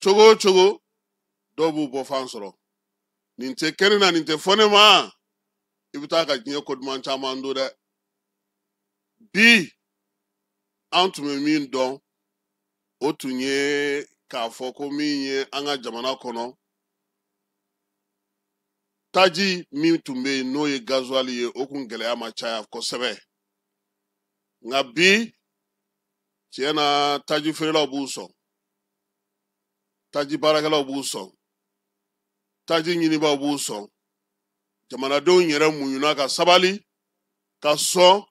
Cogo o cogo, dɔw b'u bɔ fan sɔrɔ. Nin tɛ kɛ ne na, nin tɛ fɔ ne ma. I bɛ taa ka diɲɛ ko duman caman don dɛ. Bi an tun bɛ min dɔn, o tun ye k'a fɔ ko min ye an ka jamana kɔnɔ taji min tun bɛ yen n'o ye gazuwali ye, o kun gɛlɛya ma caya kosɛbɛ. Nka bi tiɲɛ na, taji feerelaw b'u sɔn, taji baarakɛlaw b'u sɔn, taji ɲinibaw b'u sɔn. Jamanadenw yɛrɛ muɲuna ka sabali, ka sɔn,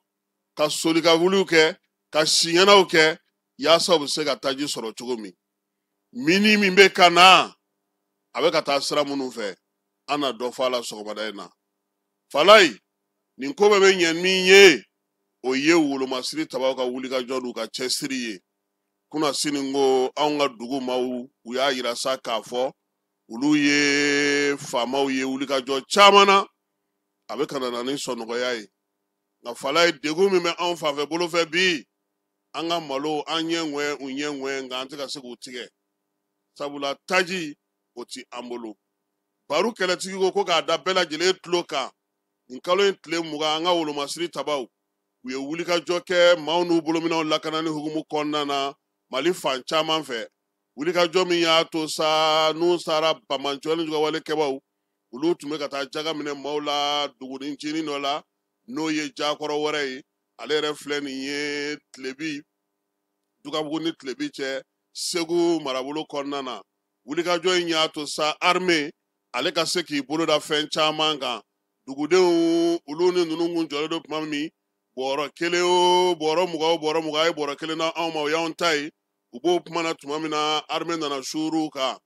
ka soli ka wuliw kɛ, ka siɲɛnaw kɛ, yaasa u bɛ se ka taji sɔrɔ cogo min. Mini min bɛ ka na, a bɛ ka taa sira minnu fɛ, an na dɔ fɔ a la sɔgɔmada in na. Falayi, nin ko bɛɛ bɛ ɲɛ min ye, o ye wolomasiri tabaw ka wulikajɔ n'u ka cɛsiri ye. Kunna sini ko anw ka dugu maaw, u y'a yira sa k'a fɔ olu ye faamaw ye wulikajɔ caman na, a bɛ ka na ni sɔnɔgɔya ye. Nka Falayi, degun min bɛ anw fanfɛ bolo fɛ bi, an ka malo an ɲɛ ŋwɛ, u ɲɛ ŋwɛ, nka an tɛ ka se k'u tigɛ, sabula taji o ti an bolo. Baro kɛlɛtigi ko ko k'a da bɛɛ lajɛlen tulo kan, nin kalo in tile 20, an ka wolomasiri tabaw, u ye wulikajɔ kɛ maaw n'u bolominɛw lakanani hukumu kɔnɔna na Mali fan caman fɛ. Wulikajɔ min y'a to sa n'u sara banbaanciwale juguwale kɛbaw, olu tun bɛ ka taa jaga minɛ maaw la dugunin ncinin dɔ la, n'o ye jakɔrɔ wɛrɛ ye. Ale yɛrɛ filɛ nin ye tilebi Dugabugu ni tilebi cɛ, Segu marabolo kɔnɔna na. Wulikajɔ in y'a to sa armée ale ka se k'i bolo da fɛn caman kan. Dugudenw olu ni ninnu kun jɔlen don tuma min, bɔrɔ kelen o bɔrɔ 20 o bɔrɔ 20, a ye bɔrɔ kelen na anw ma, o y'anw ta ye. U b'o kuma na tuma min na, armée nana suuru kan.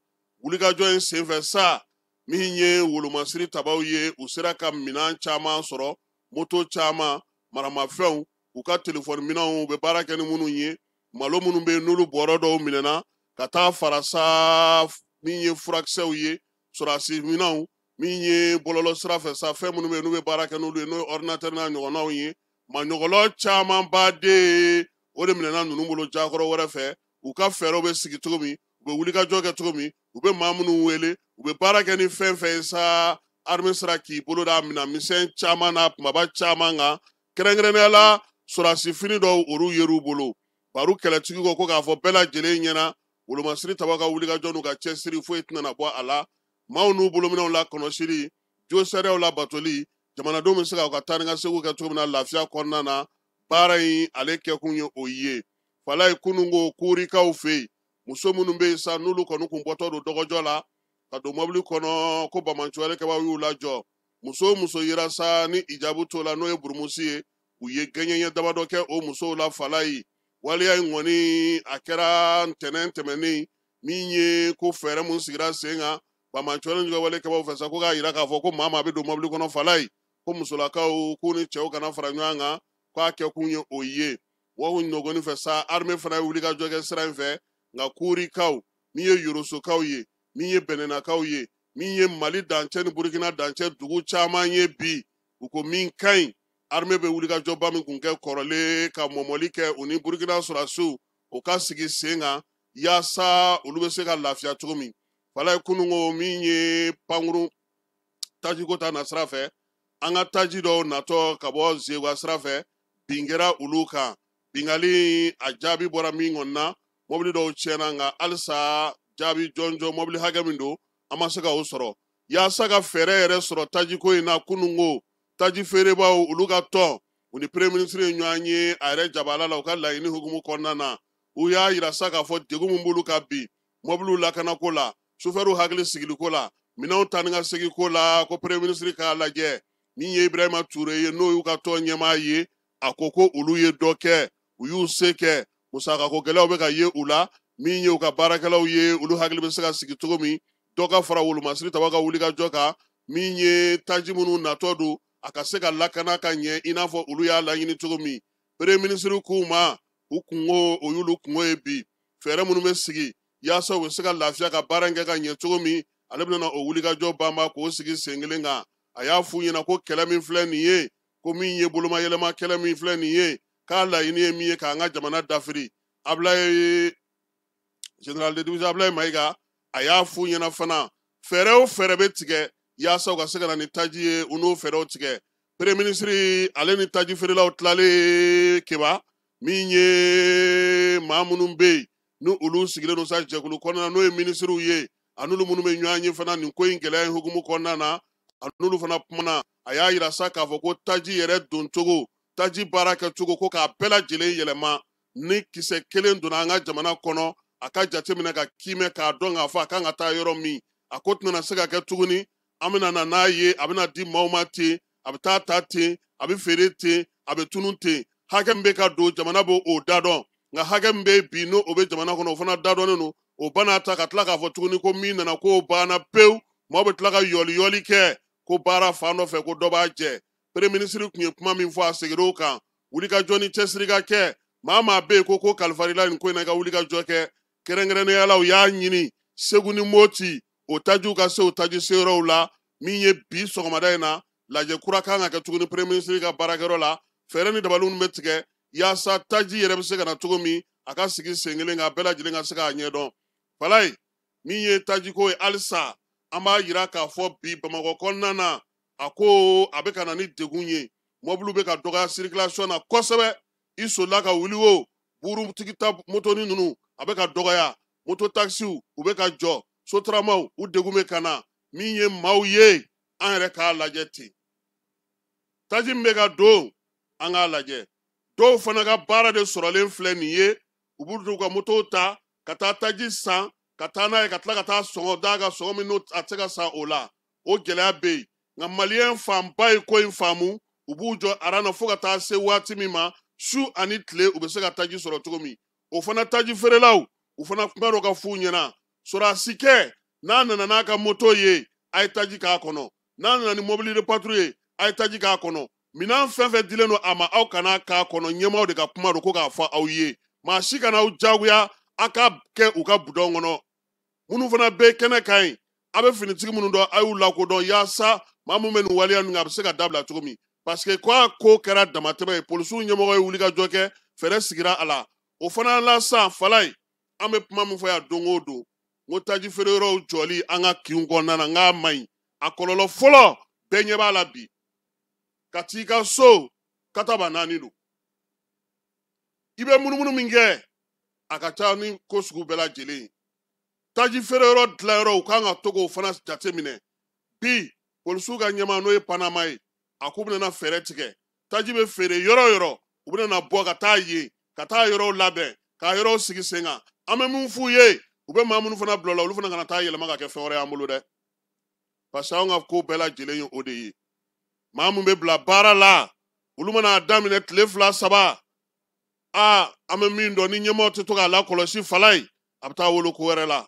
Wulikajɔ in senfɛ sa, min ye wolomasiri tabaw ye, u sera ka minɛn caman sɔrɔ, moto caman, maramafɛnw, u ka telefɔni minɛnw, u bɛ baara kɛ ni minnu ye, malo minnu bɛ yen n'olu bɔrɔ dɔw minɛna ka taa fara sa min ye furakisɛw ye, sɔrɔdasi minɛnw, min ye bɔlɔlɔ sira fɛ sa fɛn minnu bɛ yen n'u bɛ baara kɛ n'olu ye, n'o ye ordinateur n'a ɲɔgɔnnaw ye. Maɲɔgɔlɔ camanba de o de minɛna ninnu bolo jakɔrɔ wɛrɛ fɛ. U ka fɛɛrɛw bɛ sigi cogo min, u bɛ wulikajɔ kɛ cogo min, u bɛ maa minnu wele, u bɛ baara kɛ ni fɛn fɛn ye sa, armée sera k'i bolo da minɛn misɛn caman n'a kumaba caman kan, kɛrɛnkɛrɛnnenya la sɔrɔdasi fini dɔw olu yer'u bolo. Baro kɛlɛtigi ko ko k'a fɔ bɛɛ lajɛlen ɲɛna, wolomasiri tabaw ka wulikajɔ n'u ka cɛsiri foyi tɛna na bɔ a la. Maaw n'u bolominɛw la kɔlɔsili, jo sariyaw labatoli, jamanadenw bɛ se ka u ka taa ni ka seginw kɛ cogo min na lafiya kɔnɔna na, baara in ale kɛkun ye o ye. Falayi, kununko kurikaw fɛ yen, muso minnu bɛ yen sa n'olu kɔni kun bɔtɔ don dɔgɔjɔ la ka don mɔbili kɔnɔ, ko banbaanciwale kɛbaaw y'u lajɔ. Muso o muso yera sa ni ijabu t'o la, n'o ye burumusi ye, u ye gɛɲɛɲɛ damadɔ kɛ o musow la. Falayi, waleya in kɔni a kɛra ntɛnɛn tɛmɛnen min ye, ko fɛɛrɛ mun sigira sen kan banbaanciwale juguwale kɛbaaw fɛ sa, ko k'a yira k'a fɔ ko maa maa bɛ don mɔbili kɔnɔ, Falayi, ko musolakaw k'u ni cɛw kana fara ɲɔgɔn kan, k'a kɛkun ye o ye. Wa o ɲɔgɔnni fɛ sa, armée fana ye wulikajɔ kɛ sira in fɛ. Nka kurikaw, min ye yorosokaw ye, min ye bɛnɛnakaw ye, min ye Mali dancɛ ni Burukina dancɛ dugu caman ye bi, u ko min ka ɲi, armée bɛ wulikajɔba min kun kɛ kɔrɔlen ka mɔmɔli kɛ u ni Burukina sɔrɔdasiw, o ka sigi sen kan yaasa olu bɛ se ka lafiya cogo min. Falayi, kununko min ye pankurun tajiko ta na sira fɛ, an ka taji dɔw natɔ ka bɔ Zeguwa sira fɛ, bin kɛra olu kan. Bingali a jaabi bɔra min kɔni na, mɔbili dɔw tiɲɛna, nka halisa jaabi jɔnjɔn mɔbili hakɛ min don, an ma se ka o sɔrɔ. Yaasa ka fɛɛrɛ yɛrɛ sɔrɔ tajiko in na, kununko taji feerebaaw olu ka tɔn, u ni premier ministre ye ɲɔgɔn ye a yɛrɛ jabala la. U ka laɲini hukumu kɔnɔna na, u y'a yira sa k'a fɔ degun min b'olu kan bi mɔbiliw lakanako la, sofɛriw hakili sigiliko la, minɛnw taa ni ka segin ko la, ko premier ministre k'a lajɛ. Min ye Ibrahima Ture ye, n'o y'u ka tɔn ɲɛmaa ye, a ko ko olu ye dɔ kɛ, u y'u se kɛ, musakako gɛlɛyaw bɛ ka ye u la. Min ye u ka baarakɛlaw ye, olu hakili bɛ se ka sigi cogo min, dɔ ka fara wolomasiri tabaw ka wulikajɔ kan, min ye taji minnu natɔ don, a ka se ka lakana ka ɲɛ i n'a fɔ olu y'a laɲini cogo min. Premier ministre k'u ma, u kungo o y'olu kungo ye bi, fɛɛrɛ minnu bɛ sigi yaasa u bɛ se ka lafiya ka baara in kɛ ka ɲɛ cogo min, ale bɛna o wulikajɔ banba k'o sigi sen kelen kan. A y'a f'u ɲɛna ko kɛlɛ min filɛ nin ye, ko min ye bolomayɛlɛma kɛlɛ min filɛ nin ye, k'a laɲini ye min ye k'an ka jamana dafiri. Abulaye, général de division Abulaye Mayiga, A y'a f'u ɲɛna fana, fɛɛrɛ o fɛɛrɛ bɛ tigɛ yaasa u ka se ka na ni taji ye, u n'o fɛɛrɛw tigɛ. Premier ministre ale ni taji feerelaw tilalen Keba, min ye maa minnu bɛ yen ni olu sigilen don sa jɛkulu kɔnɔna na, n'o ye minisiriw ye, a n'olu minnu bɛ ɲɔgɔn ye fana nin ko in gɛlɛya in hukumu kɔnɔna na, a n'olu fana kumana. A y'a yira sa k'a fɔ ko taji yɛrɛ doncogo, taji baara kɛcogo, ko k'a bɛɛ lajɛlen yɛlɛma. Ni kisɛ kelen donna an ka jamana kɔnɔ, a ka jateminɛ ka kiimɛ k'a dɔn k'a fɔ a kan ka taa yɔrɔ min, a ko tɛna se ka kɛ tuguni. An bɛna na n'a ye, a bɛna di maaw ma ten, a bɛ taa ta ten, a bɛ feere ten, a bɛ tunun ten. Hakɛ min bɛ ka don jamana b'o o da dɔn, nka hakɛ min bɛ bi n'o bɛ jamana kɔnɔ, o fana da dɔnnen don. O bana ta ka tila k'a fɔ tuguni ko min nana k'o banna pewu, maaw bɛ tila ka yɔli yɔli kɛ ko baara fan dɔ fɛ ko dɔ b'a jɛ. Premier ministre tun ye kuma min fɔ, a seginna o kan. Wulikajɔ ni cɛsiri ka kɛ, maa maa bɛ yen ko ko kalifarila nin ko in na, i ka wulikajɔ kɛ. Kɛrɛnkɛrɛnnenya la, u y'a ɲini Segu ni Moti o tajiw ka se o taji seyɔrɔw la. Min ye bi sɔgɔmada in na, lajɛ kura kan ka kɛ tuguni premier ministre ka baarakɛyɔrɔ la. Fɛɛrɛ ni dabaliw bɛ tigɛ yaasa taji yɛrɛ bɛ se ka na cogo min, a ka sigi sen kelen kan, bɛɛ lajɛlen ka se k'a ɲɛdɔn. Falaye, min ye tajiko ye, halisa an b'a yira k'a fɔ bi Bamakɔ kɔnɔna na, a ko a bɛ ka na ni degun ye. Mɔbiliw bɛ ka dɔgɔya circulation na kosɛbɛ. I solila ka wuli o, burutigi ta motoni ninnu a bɛ ka dɔgɔya, moto taxiw u bɛ ka jɔ, sotaramaw u degun bɛ ka na. Min ye maaw ye, an yɛrɛ k'a lajɛ ten, taji min bɛ ka don, an k'a lajɛ. Dɔw fana ka baara de sɔrɔlen filɛ nin ye, u b'u ka motow ta ka taa taji san ka taa n'a ye, ka tila ka taa sɔngɔ d'a kan, sɔngɔ min n'o a tɛ se ka san o la, o gɛlɛya bɛ yen. Nka maliyɛn fanba ye ko in faamu, u b'u jɔ aran na fo ka taa se waati min ma, su ani tile u bɛ se ka taji sɔrɔ cogo min. O fana taji feerelaw, u fana kuma dɔ ka f'u ɲɛna, sɔrɔdasikɛ n'a nana n'a ka moto ye, a ye taji k'a kɔnɔ, n'a nana ni mobili de patrouille ye, a ye taji k'a kɔnɔ. Minɛn fɛn fɛn dilen don a ma, aw kana k'a kɔnɔ. Ɲɛmaaw de ka kuma don ko k'a fɔ aw ye, maa si kana aw jagoya a ka kɛ u ka budɔn kɔnɔ. Minnu fana bɛ kɛnɛ kan yen, a bɛ finitigi minnu dɔn, a y'u lakodɔn yaasa maa min bɛ nin waleya ninnu, a bɛ se ka dabila cogo min. Parce que ko a ko kɛra damatɛmɛ ye, polisiw ɲɛmɔgɔ ye wulikajɔ kɛ, fɛɛrɛ sigira a la. O fana la san Falaye, an bɛ kuma min fɔ yan don o don, n ko taji feere yɔrɔw jɔli an ka kinw kɔnɔna na, n k'a man ɲi. A kɔlɔlɔ fɔlɔ bɛɛ ɲɛ b'a la bi, ka t'i ka so kataba naani don, i bɛ munumunu min kɛ, a ka ca ni ko sugu bɛɛ lajɛlen ye. Taji feere yɔrɔ dilan yɔrɔ, u kan ka to k'o fana jateminɛ. Bi polisiw ka ɲɛmaa, n'o ye Panama ye, a k'u bɛna fɛɛrɛ tigɛ. Taji bɛ feere yɔrɔ o yɔrɔ, u bɛna bɔ ka taa yen, ka taa yɔrɔw labɛn, k'a yɔrɔw sigi sen kan. An bɛ mun f'u ye, u bɛ maa minnu fana bila o la, olu fana kana taa yɛlɛma ka kɛ fɛn wɛrɛ y'an bolo dɛ, parce que anw ka ko bɛɛ lajɛlen ye o de ye. Maa mun bɛ bila baara la, olu mana daminɛ tile 2 3, aa, an bɛ min dɔn, ni ɲɛmaaw tɛ to k'a lakɔlɔsi Falaye, a bɛ taa wolo ko wɛrɛ la.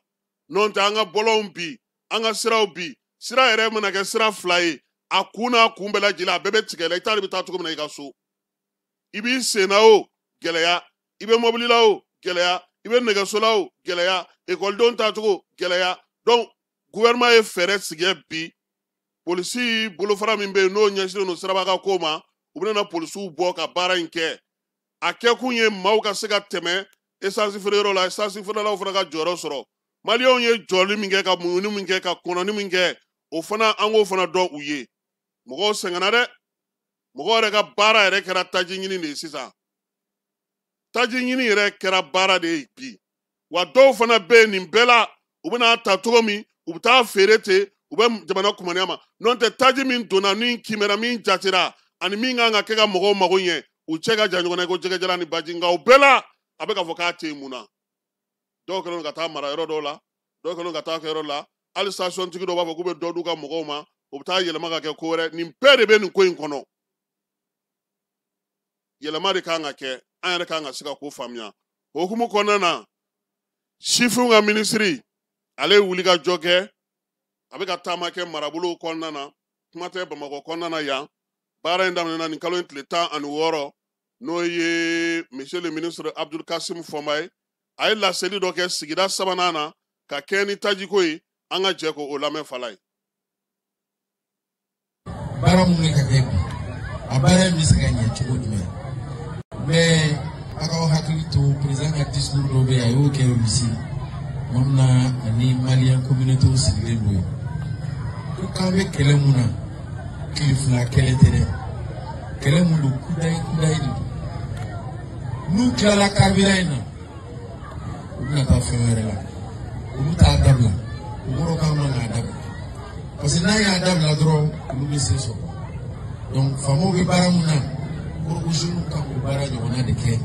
N'o tɛ, an ka bɔlɔnw bi, an ka siraw bi, sira yɛrɛ mana kɛ sira 2 ye, a kun n'a kun bɛɛ lajɛlen, a bɛɛ bɛ tigɛ la. I t'a dɔn i bɛ taa cogo min na i ka so. I b'i sen na o gɛlɛya, i bɛ mɔbili la o gɛlɛya, i bɛ nɛgɛso la o gɛlɛya, ekɔlidenw taacogo gɛlɛya. Donc gouvernement ye fɛɛrɛ sigi bi. Polisi bolofara min bɛ yen n'o ɲɛsinnen don siraba ka ko ma, u bɛna polisiw bɔ ka baara in kɛ. A kɛkun ye maaw ka se ka tɛmɛ essence feere yɔrɔ la, essence feerelaw fana ka jɔyɔrɔ sɔrɔ. Maliyɛnw ye jɔli min kɛ, ka muɲuni min kɛ, ka kɔnɔni min kɛ, o fana an k'o fana dɔn u ye. Mɔgɔw sɛgɛnna dɛ, mɔgɔw yɛrɛ ka baara yɛrɛ kɛra taji ɲini de ye sisan. Taji ɲini yɛrɛ kɛra baara de ye bi. Wa dɔw fana bɛ yen nin bɛɛ la, u bɛna ta cogo min, u bɛ taa feere ten, u bɛ jamana kumaniya ma. N'o tɛ, taji min donna, min kimɛra, min jatera, ani min kan ka kɛ ka mɔgɔw mago ɲɛ, u cɛ ka jan ɲɔgɔn na i ko jɛgɛjalan ni baji. Nka o bɛɛ la, a bɛ k'a fɔ k'a tɛ yen mun na? Dɔw kɛlen don ka taa mara yɔrɔ dɔw la, dɔw kɛlen don ka taa kɛ yɔrɔ la. Hali station tigi dɔw b'a fɔ k'u bɛ dɔ d'u ka mɔgɔw ma, u bɛ taa yɛlɛma ka kɛ ko wɛrɛ. Nin bɛɛ de bɛ nin ko in kɔnɔ. Yɛlɛma de kan ka kɛ, an yɛrɛ kan ka se ka ko faamuya. O hukumu kɔnɔna na, sifinw ka minisiri, ale ye wulikajɔ kɛ, a bɛ ka taama kɛ marabolow kɔnɔna na, kuma tɛ Bamakɔ kɔnɔna na yan. Baara in daminɛna nin kalo in tile 16, n'o ye monsieur le ministre Abdul Kasim Fɔnba ye. A ye laseli dɔ kɛ sigida sabanan na ka kɛɲɛ ni tajiko ye. An ka jɛ k'o lamɛn Falaye. Baara mun bɛ ka kɛ bi, a baara in bɛ se ka ɲɛ cogo jumɛn? Mais a k'aw hakili to président ka discours dɔ bɛ yen, a y'o kɛ Russie tuma min na, ani maliyɛn communautés sigilen don yen. Ko k'an bɛ kɛlɛ mun na, tile fila kɛlɛ tɛ dɛ, kɛlɛ mun don, kudayi kudayi de don. N'u tilala carburant in na, u bɛna taa fɛn wɛrɛ la, olu t'a dabila. O kɔrɔ k'an man k'a dabila, parce que n'an y'a dabila dɔrɔn, olu bɛ se sɔrɔ. Donc faamaw bɛ baara mun na, kɔrɔ ko jeunes kan k'o baara ɲɔgɔnna de kɛ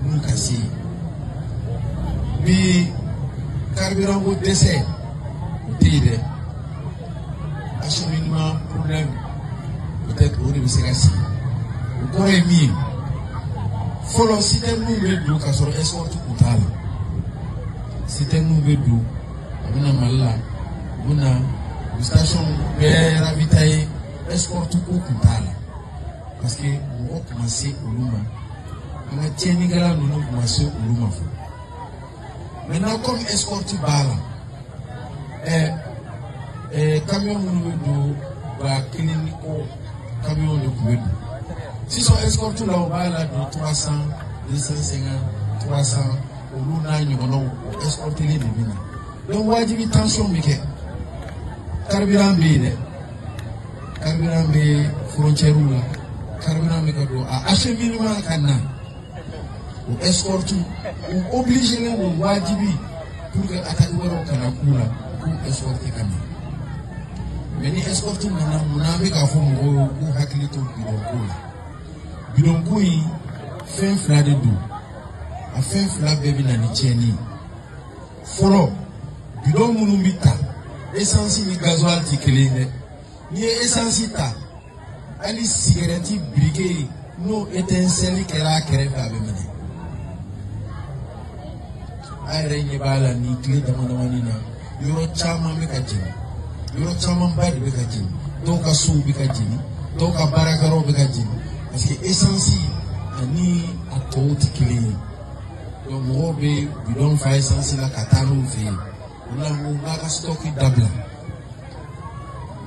n'u ka se ye. Bi carburant ko dɛsɛ o tɛ yen dɛ, acheminement problème peut-être o de bɛ se ka sigi. O kɔrɔ ye min ye, fɔlɔ citernew bɛ don ka sɔrɔ escorte kun t'a la. Citernew bɛ don, a bɛ na Mali la, u bɛ na u station bɛɛ ravitailler, escorte ko kun t'a la, parce que mɔgɔ kun ma se olu ma, an ka tiɲɛnikɛla ninnu kun ma se olu ma fɔlɔ. Maintenant, comme escorte b'a la, camion minnu bɛ don, 1000 ni kɔ camion de tun bɛ don. Sisan escorte la, u b'a la don 300, 250, 300, olu n'a ɲɔgɔnnaw, o escortelen de bɛ na. Donc wajibi tension bɛ kɛ. Carburant bɛ yen dɛ, carburant bɛ frontière la, carburant bɛ ka don, a acheminement ka na, o escorte u obligé len don wajibi pour que attaque wɛrɛw kana k'u la, u k'u escorte ka na. Mais ni escorte nana, munna an bɛ k'a fɔ mɔgɔw ye k'u hakili to bidon ko la? Bidon ko in, fɛn fila de don, a fɛn fila bɛɛ bɛ na ni tiɲɛni ye. Fɔlɔ, bidon minnu bɛ ta, essence ni gasoil tɛ kelen ye dɛ. N'i ye essence ta, hali sigɛrɛti briquet n'o étincelle kɛra a kɛrɛfɛ, a bɛ minɛ. A yɛrɛ ɲɛ b'a la nin tile dama damani na, yɔrɔ caman bɛ ka jeni, yɔrɔ camanba de bɛ ka jeni. Dɔw ka sow bɛ ka jeni, dɔw ka baarakɛyɔrɔw bɛ ka jeni, parce que essence ani a tɔw tɛ kelen ye. Donc mɔgɔw bɛ bidon fa essence la ka taa n'u fɛ yen. O la n ko n k'a ka stock dabila.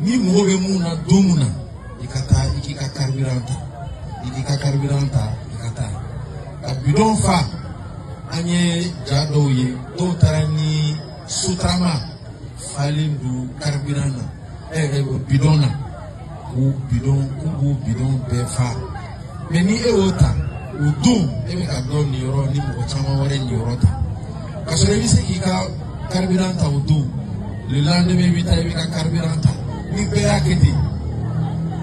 Ni mɔgɔ bɛ mun na don mun na, i ka taa i k'i ka carburant ta, i k'i ka carburant ta, i ka taa ka bidon fa. An ye ja dɔw ye, dɔw taara ni sotarama falen don carburant na, bidon na, k'u bidon, k'u b'u bidon bɛɛ fa. Mais ni e y'o ta o don, e bɛ ka dɔ niyɔrɔ ni mɔgɔ caman wɛrɛ niyɔrɔ ta, ka sɔrɔ i bɛ se k'i ka carburant ta o don, le lendemain i bɛ taa i b'i ka carburant ta. Ni bɛɛ y'a kɛ ten,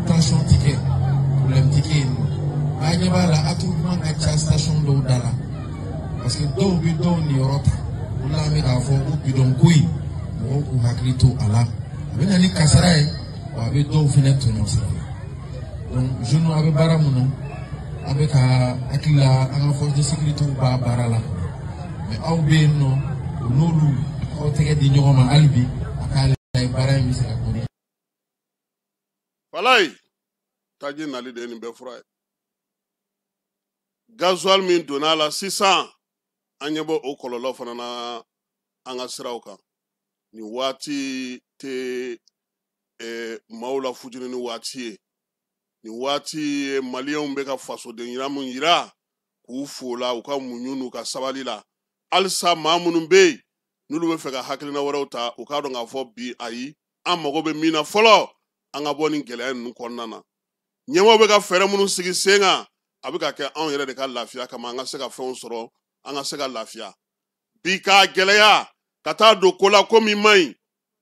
tension ti kɛ, problème ti kɛ yen nɔ. An ɲɛ b'a la, attroupement ka ca station dɔw da la, parce que dɔw bɛ dɔw niyɔrɔ ta. O la an bɛ k'a fɔ ko bidon ko in, mɔgɔw k'u hakili to a la. A bɛ na ni kasara ye, wa a bɛ dɔw fana tɔɲɔ sira la. Donc jeunes, a bɛ baara mun na, a bɛ ka hakili la, an ka force de sécurité b'a baara la, mais aw bɛ yen nɔ, o n'olu aw tɛgɛ di ɲɔgɔn ma hali bi, a k'a lajɛ baara in bɛ se ka continuer. Falayi, taji nali de ye nin bɛɛ fura ye. Gasoil min donna a la sisan, an ɲɛ bɛ o kɔlɔlɔ fana na an ka siraw kan. Nin waati tɛ maaw la fujini ni waati ye. Nin waati ye maliyɛnw bɛ ka fasoden yira mun yira, k'u fo la u ka muɲu n'u ka sabali la. Halisa maa minnu bɛ yen n'olu bɛ fɛ ka hakilina wɛrɛw ta, u k'a dɔn k'a fɔ bi ayi, an mago bɛ min na fɔlɔ, an ka bɔ nin gɛlɛya ninnu kɔnɔna na. Ɲɛmaaw bɛ ka fɛɛrɛ minnu sigi sen kan, a bɛ ka kɛ anw yɛrɛ de ka lafiya kama, an ka se ka fɛnw sɔrɔ, an ka se ka lafiya. Bi k'a gɛlɛya ka taa don ko la ko min man ɲi,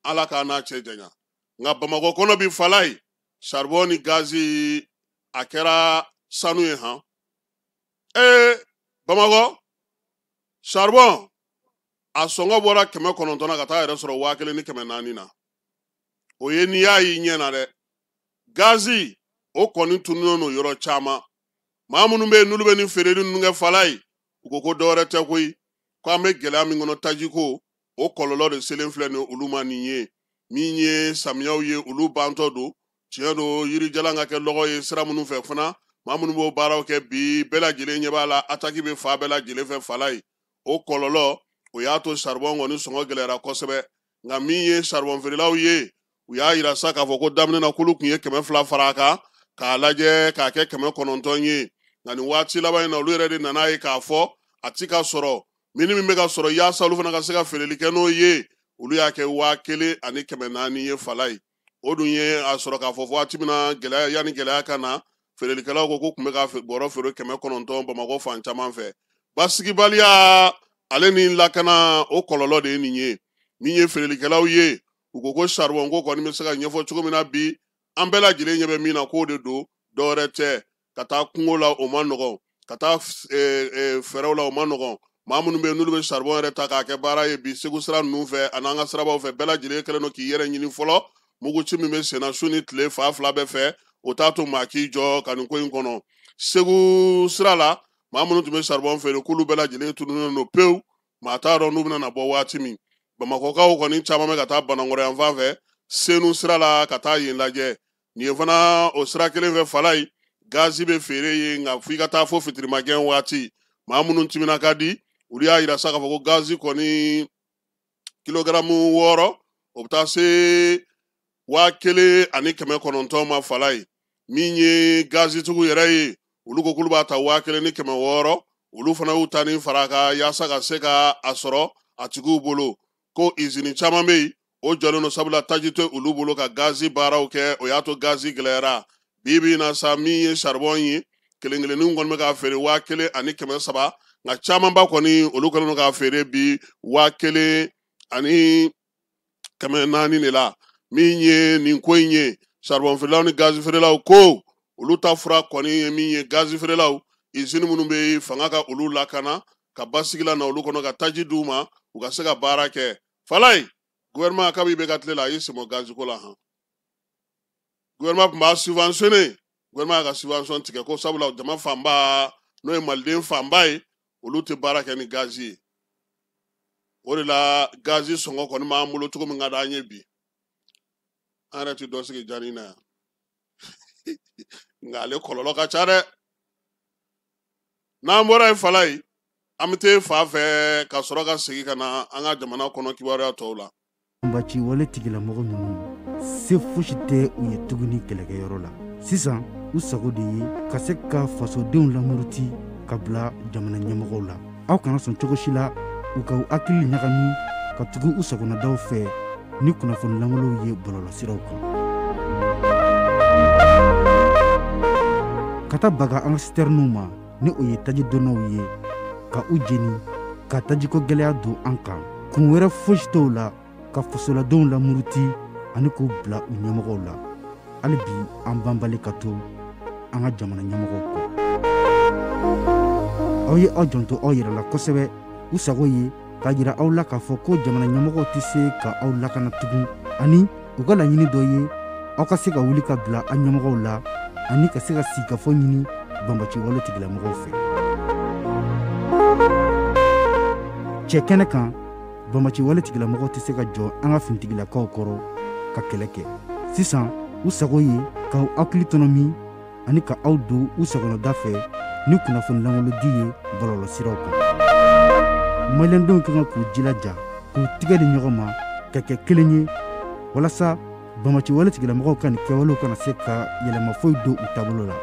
Ala k'a n'a cɛ janya. Nka Bamakɔ kɔnɔ bi, Falayi, charbon ni gazi a kɛra sanu ye han. Bamakɔ charbon a sɔngɔ bɔra 900 na ka taa yɛrɛ sɔrɔ 1400 na. O ye n'i y'a y'i ɲɛ na dɛ. Gazi o kɔni tununnen don yɔrɔ caman. Maa minnu bɛ yen n'olu bɛ nin feereli ninnu kɛ, Falayi, u ko ko dɔwɛrɛ tɛ koyi, ko an bɛ gɛlɛya min kɔnɔ tajiko, o kɔlɔlɔ de selen filɛ nin olu ma. Nin ye min ye samiyaw ye, olu bantɔ don. Tiɲɛ don, yirijalan ka kɛ lɔgɔ ye sira minnu fɛ fana, maa minnu b'o baaraw kɛ bi, bɛɛ lajɛlen ɲɛ b'a la, ataki bɛ fa bɛɛ lajɛlen fɛ. Falayi, o kɔlɔlɔ o y'a to charbon kɔni sɔngɔ gɛlɛyara kosɛbɛ. Nka min ye charbon feerelaw ye, u y'a yira sa k'a fɔ ko daminɛ na k'olu tun ye 200 fara a kan k'a lajɛ k'a kɛ 900 ye. Nka nin waati laban in na, olu yɛrɛ de nana ye k'a fɔ a ti ka sɔrɔ mini min bɛ ka sɔrɔ, yaasa olu fana ka se ka feereli kɛ n'o ye. Olu y'a kɛ 1400 ye Falayi. O dun ye a sɔrɔ k'a fɔ waati min na gɛlɛya, yanni gɛlɛya ka na, feerelikɛlaw ko k'u tun bɛ ka bɔrɔ feere 900 Bamakɔ fan caman fɛ. Basigibaliya ale ni lakana, o kɔlɔlɔ de ye nin ye. Min ye feerelikɛlaw ye, u ko ko saribɔn ko kɔni bɛ se ka ɲɛfɔ cogo min na bi, an bɛɛ lajɛlen ɲɛ bɛ min na k'o de don, dɔwɛrɛ tɛ. Ka taa kungo la o ma nɔgɔn, ka taa fɛrɛw la o ma nɔgɔn. Maa minnu bɛ yen n'olu bɛ saribɔn yɛrɛ ta k'a kɛ baara ye bi Segu sira ninnu fɛ ani an ka sirabaw fɛ, bɛɛ lajɛlen kɛlen don k'i yɛrɛ ɲini fɔlɔ. Muguci min bɛ senna su ni tile fa fila bɛɛ fɛ, o t'a to maa k'i jɔ ka nin ko in kɔnɔ. Segu sira la, maa minnu tun bɛ saribɔn feere, k'olu bɛɛ lajɛlen tununnen don pewu, maa t'a dɔn n'u bɛna na bɔ waati min. Bamakɔkaw kɔni caman bɛ ka taa Banankɔrɔ yan fan fɛ, Senu sira la, ka taa yen lajɛ. Nin ye fana o sira kelen fɛ Falayi, gazi bɛ feere yen, nka f'i ka taa fo fitirimagɛn waati. Maa minnu timina ka di, olu y'a yira sa k'a fɔ ko gazi kɔni kilogaramu 6, o bɛ taa se 1900 ma Falayi. Min ye gazitigiw yɛrɛ ye, olu ko k'olu b'a ta 1600. Olu fana y'u ta ni fara kan yaasa ka se ka a sɔrɔ a tigiw bolo. Ko izini caman bɛ yen, o jɔlen don, sabula taji tɛ olu bolo ka gazi baaraw kɛ, o y'a to gazi gɛlɛyara. Bi bi in na sa, min ye saribɔn ye, kelen kelenninw kɔni bɛ k'a feere 1300, nka camanba kɔni olu kɛlen don k'a feere bi 1400 de la. Min ye nin ko in ye, saribɔn feerelaw ni gazi feerelaw ko olu ta fura kɔni ye min ye, gazi feerelaw izini minnu bɛ yen, fanga ka olu lakana, ka basigi la na olu kɔnɔ, ka taji d'u ma u ka se ka baara kɛ. Falayi, gouvernement kabi bɛ ka tile la, a y'i sen bɔ gazi ko la han. Gouvernement tun b'a subventionné, gouvernement y'a ka subvention tigɛ, ko sabula jama fanba, n'o ye maliden fanba ye, olu tɛ baara kɛ ni gazi ye. O de la gazi sɔngɔ kɔni b'an bolo cogo min ka d'an ye bi, an yɛrɛ tɛ dɔ sigi jani na yan, nka ale kɔlɔlɔ ka ca dɛ. N'an bɔra yen Falayi, an bɛ taa fa fɛ ka sɔrɔ ka segin ka na an ka jamana kɔnɔ kibaruya tɔw la. Banbaci wale tigilamɔgɔ ninnu, se fosi tɛ u ye tuguni kɛlɛkɛyɔrɔ la. Sisan u sago de ye ka se ka fasodenw lamuruti ka bila jamana ɲɛmɔgɔw la. Aw kana sɔn cogo si la u ka u hakili ɲagami ka tugu u sagonadaw fɛ ni kunnafoni lankolonw ye bɔlɔlɔsiraw kan, ka taa baga an ka sitɛriniw ma, ni o ye taji donnaw ye, ka u jeni, ka tajiko gɛlɛya don an kan. Kun wɛrɛ fosi t'o la ka fasoladenw lamuruti ani k'u bila u ɲɛmɔgɔw la. Hali bi an banbali ka to an ka jamana ɲɛmɔgɔw kɔ. Aw ye aw janto aw yɛrɛ la kosɛbɛ. U sago ye k'a jira aw la k'a fɔ ko jamana ɲɛmɔgɔw tɛ se ka aw lakana tugun, ani u ka laɲini dɔ ye aw ka se ka wuli ka bila an ɲɛmɔgɔw la ani ka se ka sigikafɔ ɲini banbaci wale tigilamɔgɔw fɛ. Cɛ kɛnɛ kan, banbaci wale tigilamɔgɔw tɛ se ka jɔ an ka finitigilakaw kɔrɔ ka kɛlɛ kɛ. Sisan u sago ye k'aw hakili tɔnɔmi ani ka aw don u sagonada fɛ ni kunnafoni lankolodi ye bɔlɔlɔsiraw kan. Maliyɛndenw ka kan k'u jilaja k'u tigɛ di ɲɔgɔn ma ka kɛ kelen ye, walasa banbaci wale tigilamɔgɔw ka nin kɛwalew kana se ka yɛlɛma foyi don u taabolo la.